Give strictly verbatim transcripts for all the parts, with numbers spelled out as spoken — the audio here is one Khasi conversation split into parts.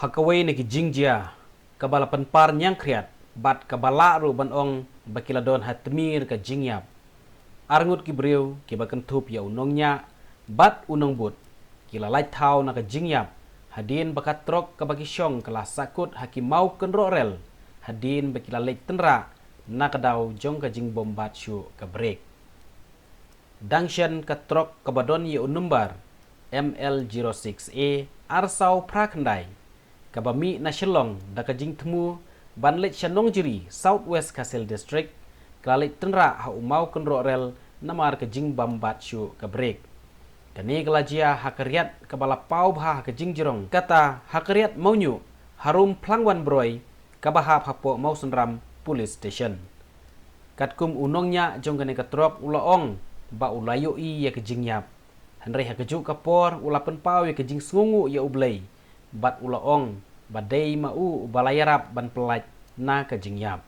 Ha kawei na ki jingjia kaba la pynpar ñiangkhriat bad kaba lah ruh ban ong ba ki la don ha tmier ka jingïap, arngut ki briew kiba kynthup ïa u nongñiah bad u nongbud ki la lait thaw na ka jingïap hadien ba ka trok kaba ki shong ka la sahkut ha ki maw kynroh rel hadien ba ki la leit tynrah na ka daw jong ka jingbymbat shuh ka brek. Dang shen ka trok kaba don ïa u number M L zero six A arsaw phra khyndai kaba mih na Shillong da ka jingthmu ban leit sha Nongjri, South West Khasi Hills District, ka la leit tynrah ha u maw kynroh rel namar ka jingbymbat shuh ka brek. Kane ka la jia ha ka riat kaba la paw bha ha ka jingjrong kata ha ka riat Mawñiuh, harum Phlangwan Broi, kaba hap hapoh Mawsynram Police Station. Katkum u nongñiah jong kane ka trok u la ong ba u la ïohi ïa ka jingïap, hynrei ha kajuh ka por u la pynpaw ïa ka jingsngewnguh ïa U Blei bad u la ong ba dei ma u uba la ïarap ban pyllait na ka jingïap.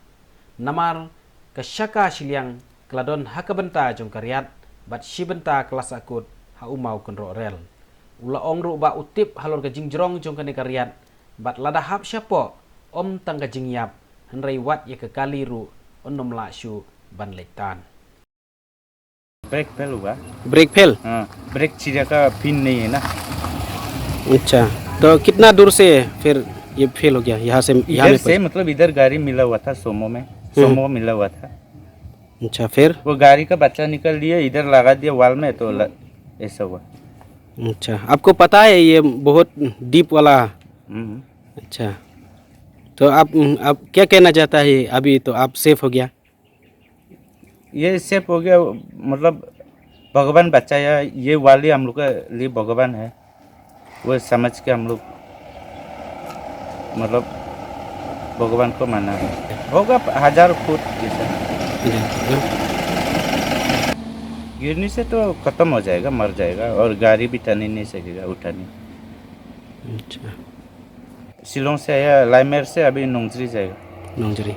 Namar ka shaka shiliang ka la don ha ka bynta jong ka riat bad shi bynta ka la sahkut ha u maw kynroh rel. U la ong ruh ba u tip halor ka jingjrong jong kane ka riat bad lada hap shapoh ym tang ka jingïap, hynrei wat ïa ka kali ruh yn ym lah shuh ban leit tan. Brake fail हुआ। Brake fail? हाँ, brake चिरा का pin नहीं है ना। अच्छा, तो कितना दूर से फिर ये फेल हो गया? यहाँ से यहाँ इधर में से मतलब इधर गाड़ी मिला हुआ था सोमो में, सोमो मिला हुआ था। अच्छा, फिर? वो गाड़ी का बच्चा निकल लिए, इधर लगा दिया वॉल में, तो ल- ऐसा हुआ। अच्छा, आपको पता है ये बहुत डीप वाला? हम्म। अच्छा, तो आप आप क्या कहना चाहता है? अभी तो आप सेफ हो गया। ये सेफ हो गया, मतलब भगवान बचाया, ये वाली हम लोग के लिए भगवान है, वो समझ के हम लोग मतलब भगवान को माना है। होगा हजार फुट जैसे। गिरने से तो खत्म हो जाएगा, मर जाएगा, और गाड़ी भी टर्न नहीं सकेगा, उठाने। अच्छा, शिलोंग से आया, लाइमेर से अभी नोंगजरी जाएगा। नोंगजरी।